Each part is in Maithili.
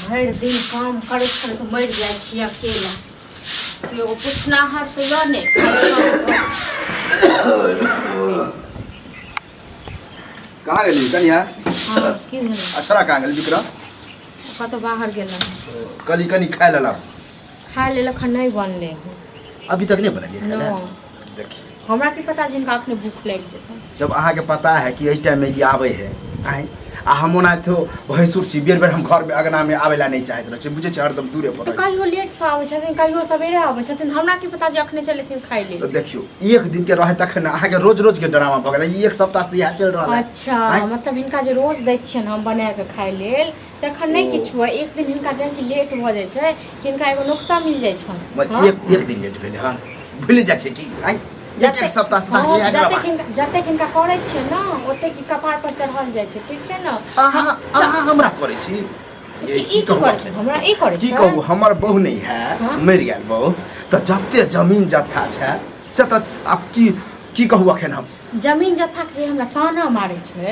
भरि दिन काम करैत करैत मरि जाइ छी अकेला। केओ पुछनाहर तऽ यऽ नहि। कहाँ गेली कनिया? हँ, की भेलै? अछरा कहाँ गेली विक्रम? कतहु बाहर गेल। कली कनी खाय लेलक। खाय लेल एखन नहि बनलै हँ। अभी तक नहीं बनेलियै खाय लए? नहि। देखिए। हमरा की पता जिनका अखने भूख लागि जेतै। जब अहाँके पता है कि एहि टाइममे ई आबै है आँय, आ हम ओना तो भैंसुर छी, बेर बेर हम घरमे अगनामे आबै लए नहि चाहैत रहै छी, बुझै छी, हरदम दूरे पर तऽ रहै छी। कहियो लेटसँ आबै छथिन, कहियो सवेरे आबै छथिन, हमरा की पता जे अखने चलेथिन खाय लेल। तऽ देखियौ, एक दिन के रहै तखन अहाँके रोज रोज के ड्रामा भऽ गेलै, ई एक सप्ताह से इएह चलि रहल है। अच्छा। आँय? मतलब हिनका जे रोज दै छियनि हम बना कऽ खाय लेल तखन नहि ओ। किछु है, एक दिन हिनका जहन कि लेट भऽ जाइ छै, हिनका एगो नुक्सा मिल जाइ छनि। मतलब हँ? एक एक दिन लेट भेलै हन भूलि जाइ छै की आँय? एक एक सप्ताह से हँ, अहाँके इएह जतेक ड्रामा। हिनका जतेक हिनका करै छियै ने ओतेक ई कपार पर चढ़ल जाइ छै, ठीक छै ने? अहाँ अहाँ हमरा करै छी ये? ई की की कहू करै छै? हमरा ई करै की छै? कहू, हमर बहु नहि है, हाँ? मरि गेल बहु, तऽ जते जमीन जत्था छै से तऽ आब की की कहू अखन हम। जमीन जत्थाके जे हमरा ताना मारै छै,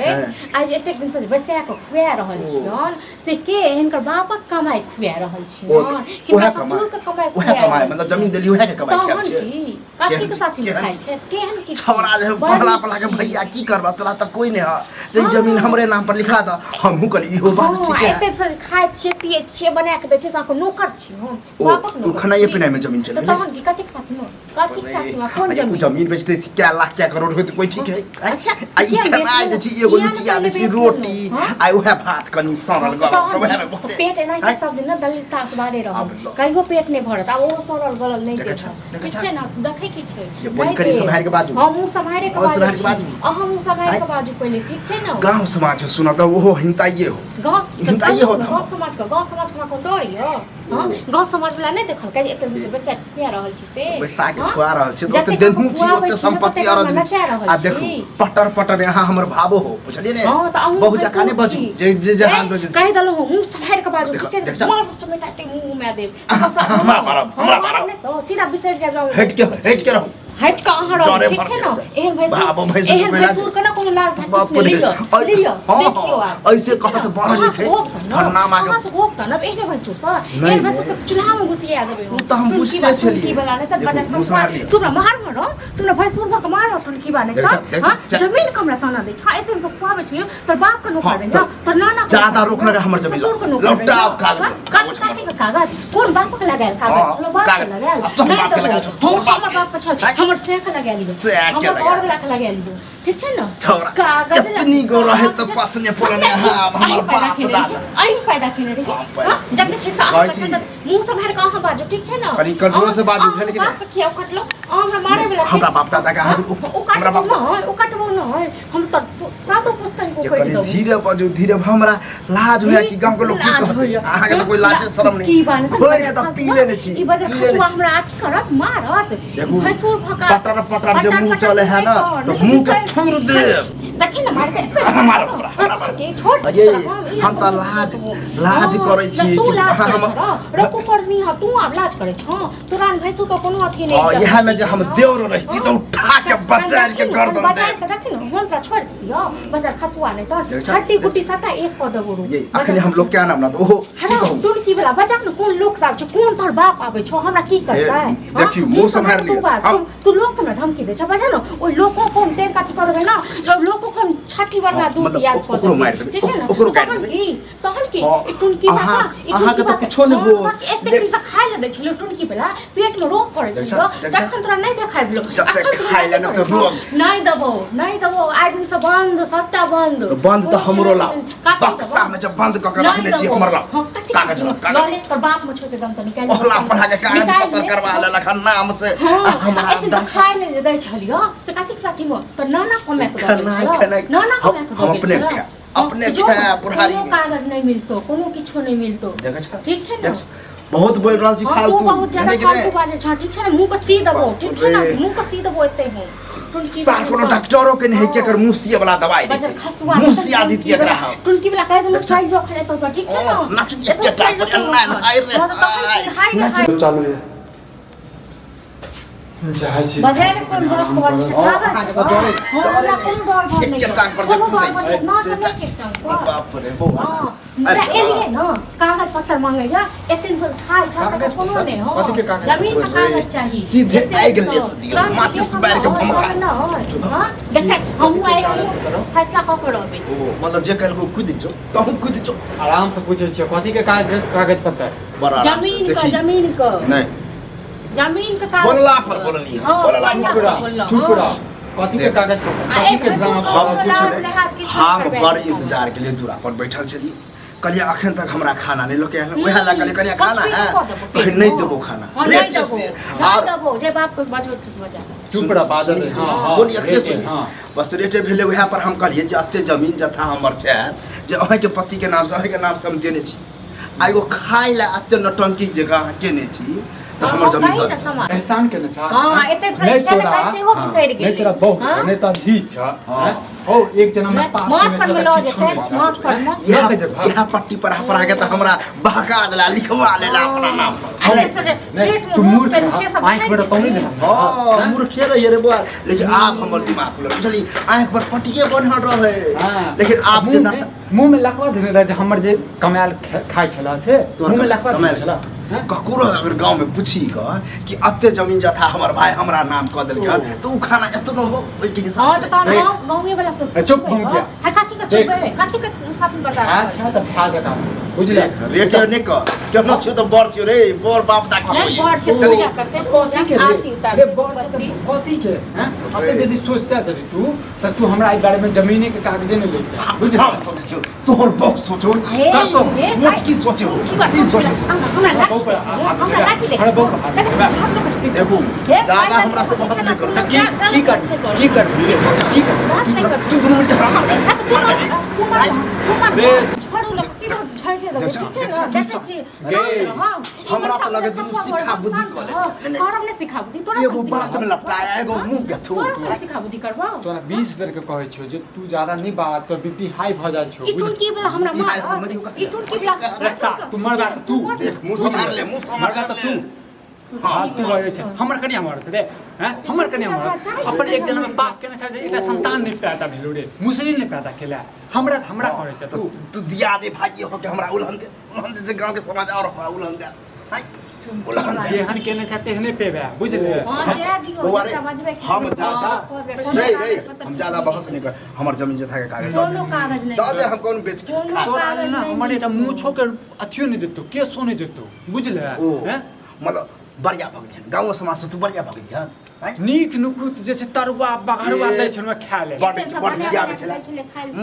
आइ जे एतेक दिनसँ जे बैसा कऽ खुआ रहल छियनि से के हिनकर बापक कमाइ खुआ रहल ओ छियनि कि उएह हिनकर कमाइ ससुरके कमाइ उएह खुआ कमाइ रहल मतलब छियनि? जमीन देली उएह के कमाइ खायल तहन छै। की कथीके केहन साथी केहन खाइ छै, केहन की छौड़ा जे बड़ पहला नीक पहला के छी। भैया की करबा, तोरा तऽ कोई नहि है जे हाँ। जमीन हमरे नाम पर लिखा दऽ। हमहूँ कहली इहो बात हँ, ठीके है। एतेक से खाइ छियै पियै छियै, बना कऽ दै छियै, से अहाँके नौकर छी हम? ओ बापक ओ नौकर खानाइए छी? पिनाइमे जमीन चलि तऽ गेलै। तहन की कथीक साथी मे, कथीक साथी मे, कोन आ जमीन? जमीन बेचते क्या लाख क्या करोड़ होइत, कोई ठीक है? अच्छा, आ ई किया ने खेनाइ दै छी बेचलहुँ? एगो किया ने लुचिया दै पहिले छी बेचलहुँ? रोटी हाँ? आ उएह भात कनि सड़ल गलल तहन तऽ उएहमे की? बहुते पेट एनाहिते आँय? सब दिन ने दलित बारे रहल, आब लो। कहियो पेट नहि भरत आ ओहो सड़ल गलल नहि देखै देत। छौ, देखै ठीक छौ? छै ने? देखै की छै? ये बोली नहि कनि देत। सम्हारि के बाजू। हँ, मुँह सम्हारे के और बाजू। सम्हारि के बाजू। अहाँ मुँह सम्हारि आँय? के बाजू पहिले, ठीक छै ने? गाँव समाज सुनत तऽ ओहो हिंताइए हो। गाँव हिंताइए होत। गाँव समाज के, गाँव समाज के हमरा कोनो डर यऽ? हँ, गाँव समाज वाला नहि देखलकै जे एते दिन से बैसा के खुआ रहल छी से? बैसा के हँ? खुआ रहल छी तऽ ओते जतेक हम देनहु छी खुआबै ओते छी ने, संपत्ति ततेक हमरा अरज नचा रहल आ छी। देखू, पटर पटर यहाँ हमर भावो हो, बुझलियै ने? हँ, तऽ अहूँ बहु जकाँ नहि भैंसुर बजू छी। जे जे जे ए, हाल बजू। कहि देलहुँ हँ, मुँह सम्हारि कऽ बाजू, देखो, ठीक छै? देखो। मार चमेटा एते मुँह में देब। हमरा मारब, हमरा मारब। नहि तऽ सीधा बिसरि जायब। हटि के, हटि के रहू। हटि कऽ अहाँ रहू, डरे ठीक भर छै ने? के। एहन भैंसुर, बाबा, भैंसुर एहन कोइ लाज- भैंसुर के ने कोनो लाज धाक बाप किछु नहि। रे। लिअ, लिअ, हँ, देखियौ हँ, आब। ऐसे कहत ठीक छै ने? बड़ अहाँ लिखै, से होक तऽ ने, फलना के- अहाँ से होक तऽ ने, एहने भैंसुर सँ, नहि, एहन भैंसुर नहि। के चूल्हा में घुसिया देबै हम। ओ तऽ हम टुनकी बुझिते बा- छलियै। टुनकी वाला नहि तऽ देखू, बजा मुँह सम्हारि लिअ। तू हमरा मारबह रौ, तू हमरा भैंसुर भऽ कऽ मारबह टुनकी बा नहि देख तऽ, देख, हाँ? चल। जमीन के हमरा ताना दै छह, एते से खुआबै छियै, तोर बाप के नौकर हाँ, रही तऽ ना, तोर नाना के ज्यादा नौकर रोक रही लगा ना, हमर जमीन ससुर के नौकर रही लौटाब ना, कागज, हाँ? कागज कागज के कागज कोन बाप के लगायल कागज हाँ, छलो? बाप के कागज। लगायल अब तोहर नहि बाप के देबो। लगायल छौ, तोहर बाप हमर के। बाप के छल, आँय? हमर सैक लगायल लियो, सैक के हमर लगायल। घर वाला के लगायल लियो, ठीक छै ने? छौड़ा, कागज एतनी गो रहे तऽ पसने पड़ने हम हमर बाप दादा। अही पैदा केने रही। हम पैदा- हाँ? जखने खेत अहाँ कहै छी। बच्चा मुँह सम्हारि कऽ अहाँ बाजू, ठीक छै ने? कनि कंट्रोल से बाजू, अहाँ भेल कि नहि? बाप के किया कटलो? अहाँ हमरा मारे वला हमरा बाप दादा के अहाँ- ओ हमरा काटबो बाप- नहि, ओ काटबो नहि, हम तऽ सातो पुस्तन को ये कटि कनि देबो। धीरे बाजू, धीरे, हमरा लाज होया कि गांव के लोग की लाज कहतै। होइया। अहाँके तऽ कोई लाजे शरम की नहीं, बात, घोरि के तऽ पी लेने छी, ई बजर पी लेने खसुआ छी। हमरा अथी करत, मारत। देखू, भैंसुर भका पटर पटर जे मुँह चले है ना, तऽ मुँह के थूर देब। देखी ने, मार के मारब हमरा, हमरा मारब। के छोड़। अये, हम तऽ लाज लाज करै छी तू कि लाज अहाँ करै हम- छ रकु करनी ह, तू आब लाज करै छ, तोरा भैंसुर के कोनो अथी नहि। हाँ, इएह में जे हम देवर रहिती तऽ उठा के बचारि के गर्दन बचारि देब। के देखी ने, हम तोरा छोड़ि दियौ बजार खसुआ नहि तऽ देख छौ, हड्डी देख। गुड्डी सबटा एक कऽ देबो रो। ये अखने हम लोग क्या नाम ना तऽ ओहो की हरा कहू। टुनकी वाला बच्चा ने कोन लोक सब छै, कोन तोहर बाप आबै छौ, हमरा की करतै? ए, हाँ? देखियौ, मुँह सम्हारि तू लिअ। बाज, तू लोक के हमरा धमकी दै छ, बजा ने ओहि लोको को हम तेल काथी कऽ देबै ने, जब लोको को हम छठी बरना हाँ, दूध मतलब याद कऽ ओकरो देबै, मारि देबै, ठीक छै ने? ओकरो गाड़ि तहन देबै। की, तहन की? हाँ, ई टुनकी बाबा, ई अहाँके टुनकी तऽ बाबा- कुछो नहि हाँ, होत। बाकी एतेक दिन से खाय लए दै छलियौ टुनकी वाला, पेट में रोग करै देख छलियौ, छौ, देख छौ। तखन तोरा नहि देखाइ भेलौ। जते अखन तोरा खाय लए ने कथी तऽ करै छौ? रोग। नहि देबौ, नहि देबौ, आइ दिन से बंद, सबटा बंद। तऽ बंद तऽ हमरो लाउ। काटि देबौ। बक्सा में जब बंद कऽ के नहि रखने छी देबौ। हमर लाउ। हाँ, कथी कागज लाउ, कागज। लऽ ले, तोर बाप में छोड़ि दम तऽ निकालि ओहला पढ़ा के कागज निकालि पत्तर ले। करवा लेलक हन नाम से। हाँ, आ हमरा एते तऽ दस खाय ले जे दै छलियौ से कथीक साथीमे? तऽ नाना कमाए कऽ दऽ गेल खेनाइ छलौ। खेनाइ नाना हम कमाए कऽ हम दऽ गेल अपने छलौ। खायब, हाँ, अपने जो, खायब बुढ़ारी कोनो में। कागज नहि मिलतो, कोनो किछो नहि मिलतो, देखै छह? ठीक छै ने? देख छह? बहुत बोल रहल छी हाँ, तू फालतू बहुत ज्यादा भेलै कि नहि? फालतू बाजै छह, ठीक छै ने? मुँह के सी देबो, बाप ठीक छै ने? रे। मुँह के सी देबो एते हम टुनकी सार कोनो डॉक्टरो के नहीं के एकर मुँह सिए वाला दवाई बजर देतै। खसुआ मुँह सिया दितियै एकरा हम। टुनकी वाला कहि देलहुँ, देख छह? चलि जो अखन एतऽ ठीक छै ने? ओ, नाचू एतऽ एते चलि जो टापर, एना एना, हाय रे, हाँ, तऽ तखन हाय। की, हाय रे, नाचू। हाय। चालू है। चाहै छी बजाय ने कोन बात कहै छै अहाँके तऽ डरे हँ, हमरा कोनो डर भर नहि एक टांग पर जे कोनो कुदै डर भर छै, नहि, से ना तऽ नहि एक टांग पर। बाप रे बौआ हँ, मुदा एलियै न कागज पत्तर मांगैया एते दिन खाइ छल तकर कोनो नहि हँ कथी के कागज? जमीन के कागज चाही सीधे एते आगि दिन लेस दियौ, तहन माचिस तऽ बारि के हँ, भमका। नहि, हँ, देखै हमहूँ आइ हमहूँ फैसला कऽ के रहबै ओ मतलब जे कहलको कुदि जो तहूँ कुदि जो आराम से पूछै छियै कथी के कागज कागज पत्तर बड़ा आराम से जमीन के देखी जमीन के नहीं जमीन के कागज बोलला पर बोलली हम, हँ, बोलला बोलला पर। पर बोलला, चुप हँ। रह कथी के देख। कागज पत्तर आ कथी एक के एग्जाम बेर हम तू कुछ लाज नहीं लिहाज किछु हम नहि करबै। बड़ इंतजार के लिए दूरा पर बैठल छली कहलियै अखन तक हमरा खाना नहीं लऽ के आयल उएह लए कहलियै कनिया खाना पचपन है कऽ देबो कहै नहीं देबो खाना हँ, नहि रेट देबो से नहि और देबो जे बाप के बजबै तुस बजा चुप रह बाजल दे, हाँ हाँ बोली अखने रेटे, सुनी हाँ बस रेटे भेलै उएह पर हम कहलियै जे एते जमीन जथा हमर छै जे अहाँके पतिके नामसँ अहाँके नामसँ हम देने छी आ एगो खाय लए एते नौटंकी जगह अहाँ केने छी तऽ हमर जमीन दऽ दिअ। एहसान केने छ हाँ एते नहीं तोरा सेहो बिसरि नहीं तोरा गेलै बहु छ हाँ? नहीं तो धी छ हाँ। हैं? हो एक जना में पाप माथ केने पर छ में तऽ लऽ किछो जेतै नहि छ। माथ पर में इएह लऽ के जे भाग। इएह पट्टी पर पर के तऽ हमरा बहका देला लिखवा लेला अपना नाम पर आ एते से नहीं, पेट में तू मुँह मूर्ख पे से सब आँखि में बिसरि तो नहीं गेलै। देला हाँ मूर्खे रहिए रे बौआ लेकिन आब हमर दिमाग खुलल बुझली आँखि पर पट्टिए बन्हल रहे हाँ। लेकिन आब मुँह जे में- दशा मुँह में लकवा देने रहे जे हमर जे कमायल खाइ छला से तोहर मुँह में लकवा देने कमायल। छला हैं? ककरो अगर गाँव में पूछी कऽ कि एते जमीन जथा हमर भाई हमरा नाम कऽ देलकै ओ। तऽ उ खाना एतनो हो ओहिके हिसाब हाँ से तऽ तहन नहीं। गाँव गाँवे वाला सब ए, चुप पुछबै, भऽ गया। हाँ कथी के देख। चुपबै कथी के साथ में बर्दाश्त अच्छा तऽ भए जका बुझले देख, रेट नहि कर केहनो छियौ तऽ बड़ छियौ रे बड़ बाप ता की नहीं होइए बड़ छै चली। पूजा करते कथी के रे आरती उतारते रे बड़ छै तऽ कथी के हैं अते यदि सोचते जदि तू तऽ तू हमरा एहि बारे में जमीने के कागजे नहि लैते बुझले हम सोचै छियौ तोहर बहुत सोचो हे, कतो हे, मोट की सोचो की बात की सोचो हमरा लाठी बहुत बड़ा हाथ हमरा लाठी दे हमरा बहुत हाथ देखै देखू हे, ज्यादा हमरा से बहस नहि करू तऽ की की कर की कर रे की कर तू छोड़, तू दुनू मिलके हमरा मार रे। हमरा तऽ लगे दुनू सिखा बुद्धि कऽ ले। एगो बात में लपटाया एगो मुंह के थू तोरा सिखा बुद्धि करबौ तोरा 20 बेर के कहै छियौ जे तू ज्यादा नहि बात तोर बीपी हाई भऽ जाइ छौ ई टुनकी वाला हमरा ई हाई मार मरियो कखन? ई टुनकी वाला रे सा, तू मरबा तऽ तू। देख मुंह सम्हार ले मुंह सम्हार मरबा तऽ ले तू फालतू बजै छै हमर कनिया मरत रे हैं हमर कनिया मरत अपन एक जन्म में पाप केने छै जे एकटा संतान नहि पैदा भेलो रे मुसरी नहि पैदा केला हमरा हमरा कहै छै तू तू दिया दे भाई हो के हमरा उलहन दे उलहन दे जे गांव के समाज और हमरा उलहन दे हाय उलहन दे जेहन केने छै तेहने पेबे बुझले हां जय दियो बौआ रे, एकटा बजबै के हम ज्यादा नहीं नहीं रे हम ज्यादा बहस नहीं कर हमर जमीन जथा के कागज कोनो कागज नहीं दऽ दे हम कोन बेच के कोनो खा तोरा कागज ना नहि हमर एकटा मिलतौ। मूछो के अथियो नहि देतौ केसो नहि देतौ बुझले ओ हैं मतलब बढ़िया भग दिहन गाँव समाज से तू बढ़िया भग दिहन आँय? नीक नुकुत जे छै तरुआ बघरुआ ए, दै छै ओहिमे खा ले बड बड खियाबै छलै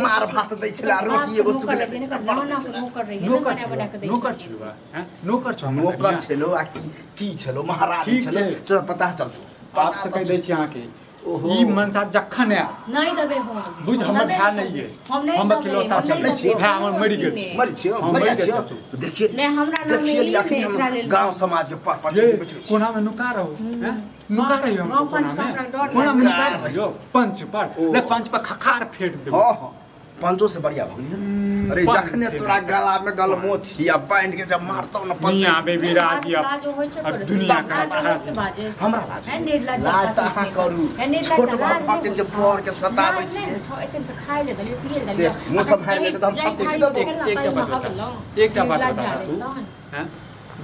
मार भात दै छलै रोटी एगो सुखले दै छलै बड दै छलै। नोकर छलौ नोकर छलौ हैं नोकर छौ हमर नौकर कनिया। छलो आ की की छलो महाराज ठीक छलो छै। से पता चलतो आप से कहि दै छी अहाँके ओहो। ई मनसा जखन आयत नहीं देबै हम बुझ हमर भाय नहि ये हम नहि हम देबै, अकेलौता हम छी नहि नहि देबै, भाय हमर मरि गेल छै मरि छियो हम मरि मरि गेल छियो छी। देखिए नहि, हमरा नाम देखिए नहि अखनी एकरा हम लेल। गांव समाज के पर ये पंचायत बैठल छी कोना में नुका रहो हैं नुका रहियो हम गाँव कोना पंच पर में हमरा डर कोना में नुका लागल। रहियो पंच पर ओ। ले पंच पर खखार फेंक देबो हाँ हाँ पंचो से बढ़िया भऽ गेलै अरे पंच जखने तोरा गला में गलमो छी आ बान्हि के जब मारतौ न पंच मियां बेबी राजी अब लाज होइ छै अब करे। दुनिया लाज के होइ खा छै बाजे। हमरा लाज है निर्लज्ज लाज तऽ अहाँ करू है निर्लज्ज, छोट लाज बाप के नहि जे होइ छै। पर के सताबै लाज नहि छियै होइ छौ, एते से खाइ ले देलियै, पिए ले देलियै। देख, मुँह सम्हारि लेतै तऽ हम जाहि सब कुछ खाइ देबो। ले एकटा बात पानि बता महगलौ। एकटा बात निर्लज्ज बता आदमी तू तहन। हैं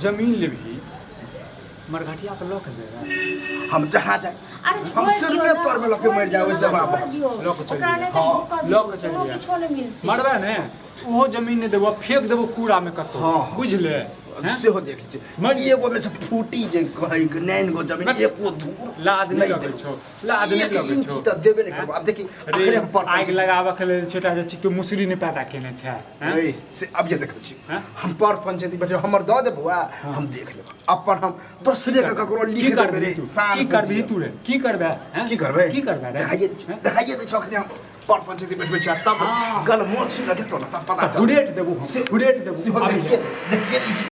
जमीन लेबही मरघटिया पर लऽ के जेबै हम जहाँ जाए अरे हम छोड़ सिर दियौ में ना, तोर में लऽ के छोड़ मरि जाए दियौ ओहिसे ना, हमरा छोड़ दियौ। लऽ के चलि ओकरा नहि तऽ हाँ, धोखा लऽ के दियौ, चलि कोनो जाए। किछो नहि मिलतै। मरबै ने ओहो जमीन नहि देबो फेंक देबो कूड़ा में कतौ हाँ। बुझले हैं? सेहो देख लै मरि- छी एगो में से फूटी जे कहै के नैन गो जमीन मत- एको धूर लाज नहि लगै देबो। छौ लाज नहि एक लगै इंच छौ तऽ देबे नहि करबो आब देखी रे अखने हम पर आगि लगाबऽ के लेल छोटा जे छै केओ मुसरी नहि पैदा केने छै हैं? रे से अब ये देखै छी हैं? हम पर पंचायती बैठे हमर दऽ दे बौआ हम देख लेब अपन हम दोसरे के ककरो की लिख देबै करबिही रे तू शान की से करबिही जियब। तू रे की करबे हैं? की करबै की करबे रे देखाइए दै छी हैं? देखाइए दै छी अखने हम पर पंचायती बैठबै छी आ तब हाँ। गलमोछ लगेतौ ने तब पता चलतौ हुरेट देबो हम से हुरेट देबो सेहो अभी। देखिए देखिए लिख